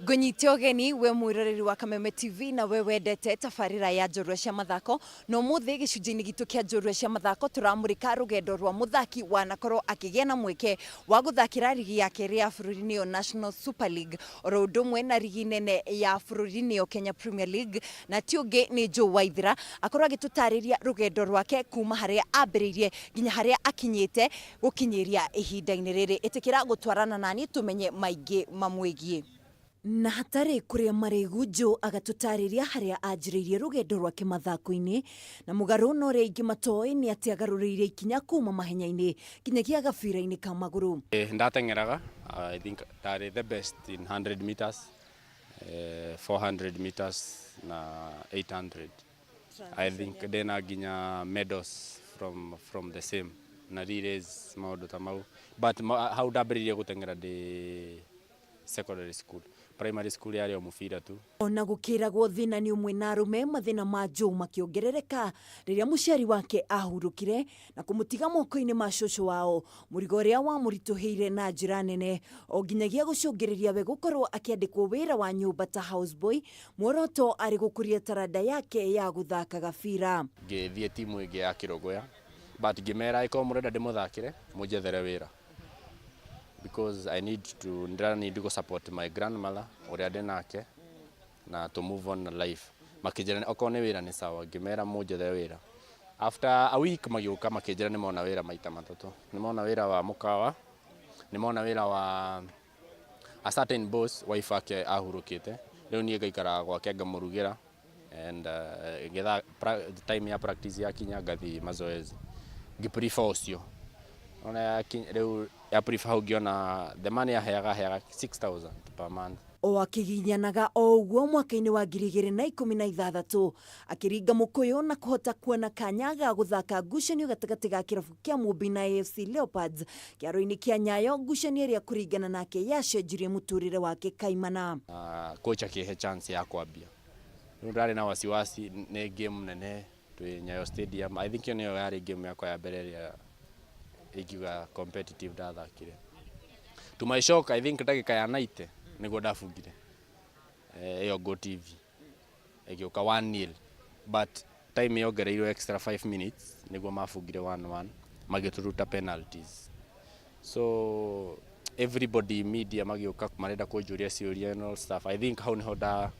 Ngũnyite ũgeni we mwĩroreri wa Kameme TV na we wendete tabarĩra ya njorua cia mathako. Na ũmũthĩ gĩcunjĩ-inĩ gitũ kĩa njorua cia mathako tũramũrĩka rũgendo rwa mũthaki wanakorwo akĩgĩa na mweke wa gũthakĩra rigi ya kerĩ ya bũrũri nĩyo National Super League, oro ũndũ ũmwe na rigi nene ya bũrũri nĩyo Kenya Premier League, na ti ũngĩ nĩ Joe Waithera. Akorwo agĩtũtarĩria rũgendo rwake kuma harĩa ambĩrĩirie nginya harĩa akinyĩte gũkinyĩria ihinda-inĩ rĩrĩ. Ĩtĩkĩra gũtwarana naniĩ tũmenye maingĩ mamwĩgiĩ. Na hatarĩ kũrĩa marĩgu, Joe agatũtarĩria harĩa anjĩrĩirie rũgendo rwake mathako-inĩ, na mũgarũ na ũrĩa aingĩ matoĩ nĩ atĩ agarũrĩire ikinya kuma mahenya-inĩ nginyagia gabira-inĩ ka magũrũ. Ndateng'eraga, I think ndarĩ the best in 100 meters, 400 meters na 800. I think ndĩna nginya medals from the same na relays, maũndũ ta mau. But hau ndambĩrĩirie gũteng'era ndĩ secondary school. Primary school yarĩ o mũbira tu. Ona gũkĩragwo thĩna nĩ ũmwe na arũme, mathĩna ma Joe makĩongerereka rĩrĩa mũciari wake ahurũkire na kũmũtiga moko-inĩ ma cũcũ wao, mũrigo ũrĩa wamũritũhĩire na njĩra nene o nginyagia gũcũngĩrĩria we gũkorwo akĩandĩkwo wĩra wa nyũmba ta houseboy, muoroto arĩ gũkũria taranda yake ya gũthaka gabira. Ngĩthiĩ timu ĩngĩ ya Kĩrũgũya, but ngĩmera ĩkorwo mũrenda ndĩmũthakĩre, mũnjethere wĩra, because I need to, ndĩra need gũ support my grandmother ũrĩa ndĩ nake na to move on na life. Makĩnjĩra okorwo nĩ wĩra nĩ sawa. Ngĩmera mũnjethere wĩra. After a week magĩũka makĩnjĩra nĩ mona wĩra maita matatũ. Nĩ mona wĩra wa mũkawa, nĩ mona wĩra wa a certain boss wife ake ahurũkĩte, rĩu niĩ ngaikaraga gwake ngamũrugĩra and ngetha time ya practice yakinya ngathiĩ mazoezi. Ngĩ prefer ũcio. Ona rĩu ya prefer hau ngĩona the money aheaga, aheaga 6000 per month. O akĩginyanaga o ũguo, mwaka-inĩ wa 2016 akĩringa mũkũyũ na kũhota kuona kanya ga gũthaka ngucanio gatagatĩ ga kĩrabu kĩa Mũmbi na AFC Leopards kĩaro-inĩ kĩa Nyayo, ngucanio ĩrĩa kũringana nake yacenjirie mũtũrĩre wake kaimana. Coach akĩhe chance ya kwambia. Rĩu ndarĩ na wasiwasi, nĩ game nene twĩ Nyayo Stadium. I think ĩyo nĩyo yarĩ game yakwa ya mbere ĩrĩa ingiuga competitive ndathakire. To my shock, I think ndagĩka ya 90 nĩguo ndabungire ĩyo Go TV ĩgĩũka 1-0, but time yongereirwo extra 5 minutes nĩguo mabungire 1-1, magĩtũruta penalties. So everybody, media magĩũka marenda kũnjũria ciũria and all stuff. I think hau nĩho nda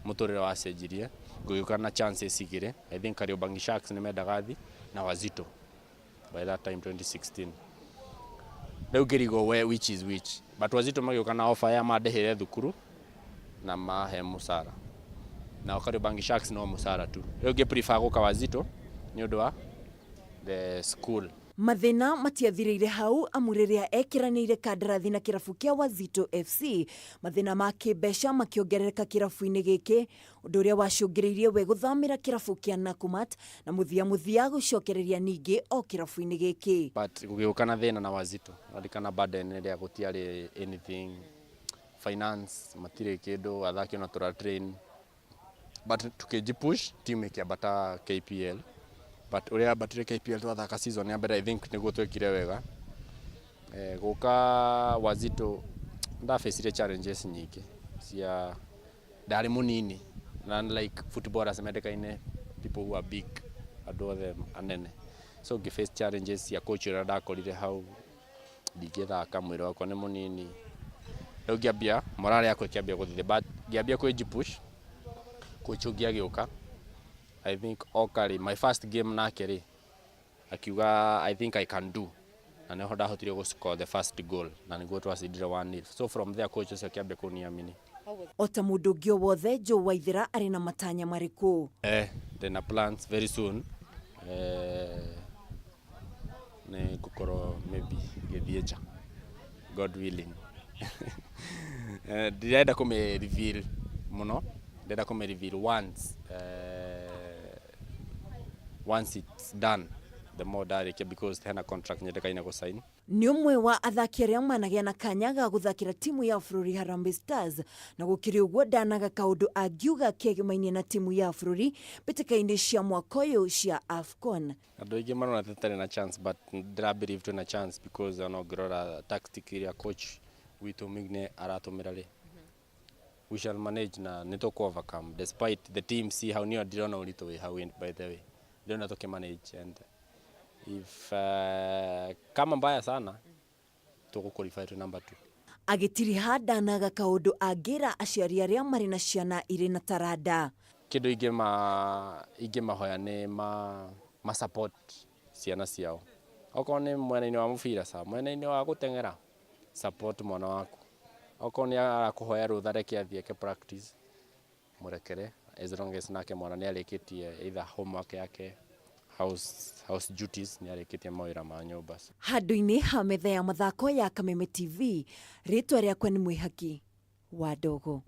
mũtũrĩre wacenjirie. Ngũgĩũka na chances igĩrĩ. I think Kariobangi Sharks nĩ mendaga thi na Wazito by that time 2016. Rĩu ngĩrigwo we which is which, but Wazito magĩũka na offer ya mandĩhĩre thukuru na mahe mũcara, nao Kariobangi Sharks no mũcara tu. Rĩu ngĩ prefer gũka Wazito nĩ ũndũ wa the school. Mathĩna matiathirĩire hau, amu rĩrĩa ekĩranĩire kandarathi na kĩrabu kĩa Wazito FC, mathĩna ma kĩmbeca makĩongerereka kĩrabu-inĩ gĩkĩ, ũndũ ũrĩa wacũngĩrĩirie we gũthamĩra kĩrabu kĩa Nakumatt na mũthia mũthia gũcokereria ningĩ o kĩrabu-inĩ gĩkĩ. But gũgĩũka na thĩna na Wazito, ririkana burden ĩrĩa gũtiarĩ anything finance, matirĩ kĩndũ, athaki ona tũra train, but tukĩji push, team ĩkĩambata KPL. But ũrĩa yambatire KPL, twathaka season ya mbere, I think nĩguo twekire wega. Gũka Wazito ndafacire challenges nyingĩ cia ndarĩ mũnini na like footballers mendekaine people who are big, andũ othe anene. So ngĩ face challenges cia coach ũrĩa ndakorire hau, ndingĩthaka, mwĩrĩ wakwa nĩ mũnini. Rĩu ngĩambia morale yakwa ĩkĩambia gũthiĩ, but ngĩambia kwĩji push. Coach ũngĩ agĩũka, I think oka rĩ, my first game nake rĩ, akiuga I think I can do, na nĩho ndahotire gũ score the first goal na nĩguo twacindire 1-0. So from there coach ũcio akĩambia kũniamini. O ta mũndũ ũngĩ o wothe, Joe Waithera arĩ na matanya marĩkũ? Ndĩna plans very soon, nĩ ngũkorwo maybe ngĩthiĩ nja, God willing. Ndirenda kũmĩ reveal mũno, ndĩrenda kũmĩ reveal once it's done, the more ndarĩkia, because hena contract nyendekaine gũ sign. Nĩ ũmwe wa athaki arĩa managĩa na kanya ga gũthakĩra timu ya bũrũri Harambee Stars, na gũkĩrĩ ũguo ndanaga kaũndũ angiuga kegemaine na timu ya bũrũri mbĩtĩka-inĩ cia mwaka ũyũ cia AFCON. Andũ aingĩ marona tũtarĩ na chance, but ndĩra believe twĩna chance, because ona ũngĩrora tactic ĩrĩa coach witũ Migne aratũmĩra rĩ, We shall manage na nĩ tũkũ overcome despite the team si hau. Niyo ndirona ũritũ wĩ hau. By the way, ndĩrona tũkĩ manage and if kama mbaya sana, tũgũ qualify to number 2. Agĩtiriha ndanaga kaũndũ angĩra aciari arĩa marĩ na ciana irĩ na taranda. Kĩndũ ingĩmahoya nĩ ma support ciana ciao, okorwo nĩ mwena-inĩ wa mũbira, sa mwena-inĩ wa gũteng'era, support mwana waku. Okorwo nĩ arakũhoya rũtha, reke athiĩ eke practice, mũrekere, as long as nake mwana nĩ arĩkĩtie either homework yake, house duties, nĩ arĩkĩtie mawĩra ma nyũmba. Handũ-inĩ ha metha ya mathako ya Kameme TV, rĩtwa rĩakwa nĩ Mwĩhaki wa Ndogo.